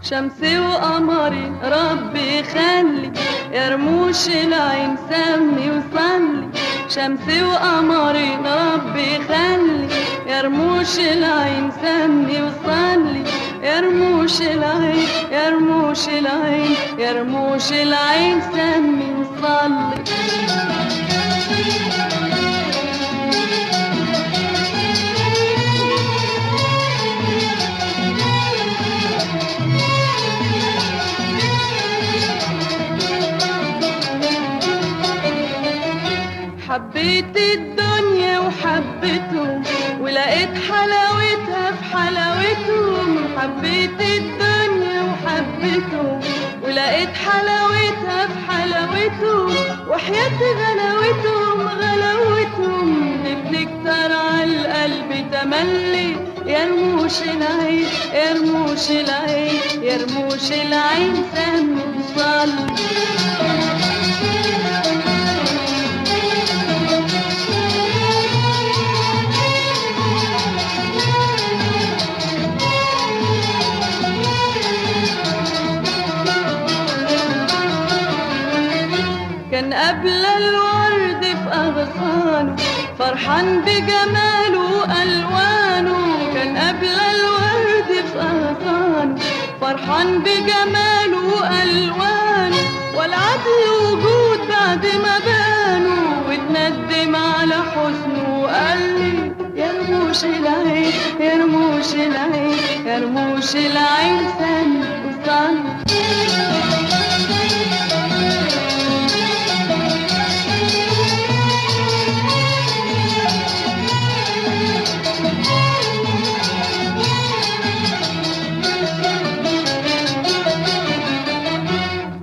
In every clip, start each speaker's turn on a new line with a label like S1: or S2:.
S1: شمسي وقمري ربي خلي، يا رموش العين سمي وصلي. شمسي وقمري ربي خلي، يا رموش العين سمي وصلي. يا رموش العين، يا رموش العين، يا رموش العين سمي وصلي. حبيت الدنيا وحبيتهم، ولقيت حلاوتها في حلاوتهم. حبيت الدنيا وحبيتهم، ولقيت حلاوتها في حلاوتهم. وحياة غلاوتهم غلاوتهم اللي بتكتر على القلب تملي. يا رموش العين، يا رموش العين، يا رموش العين سمي وصلي. كان قبل الورد في أغصانه فرحان بجماله وألوانه. كان قبل الورد في أغصانه فرحان بجماله وألوانه. والعدل وجود بعد ما بانه، واتندم على حزنه وقال لي يا رموش العين، يا رموش العين، يا رموش العين سمي وصلي.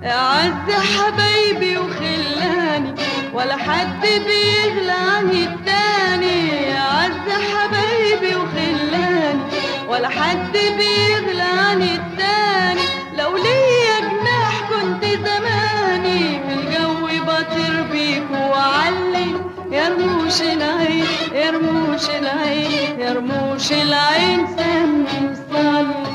S1: أعز حبايبي وخلاني، ولا حد بيغلى عن التاني. أعز حبايبي وخلاني، ولا حد بيغلى عن التاني. لو ليا جناح كنت زماني في الجو بطير بيك وعلي. يا رموش العين، يا رموش العين، يا رموش العين سمي وصلي.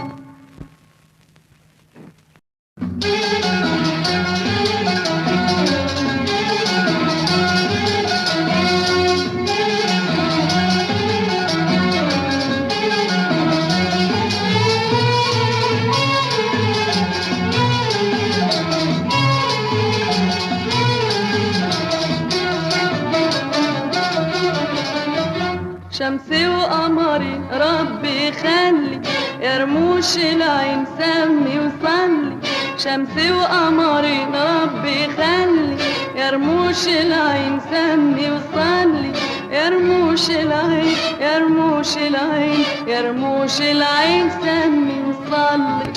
S1: شمسي وقمري ربي خلي، يا رموش العين سمي وصلي. شمسي وقمري ربي خلي، يا رموش العين سمي وصلي. يا رموش العين، يا رموش العين، يا رموش العين سمي وصلي.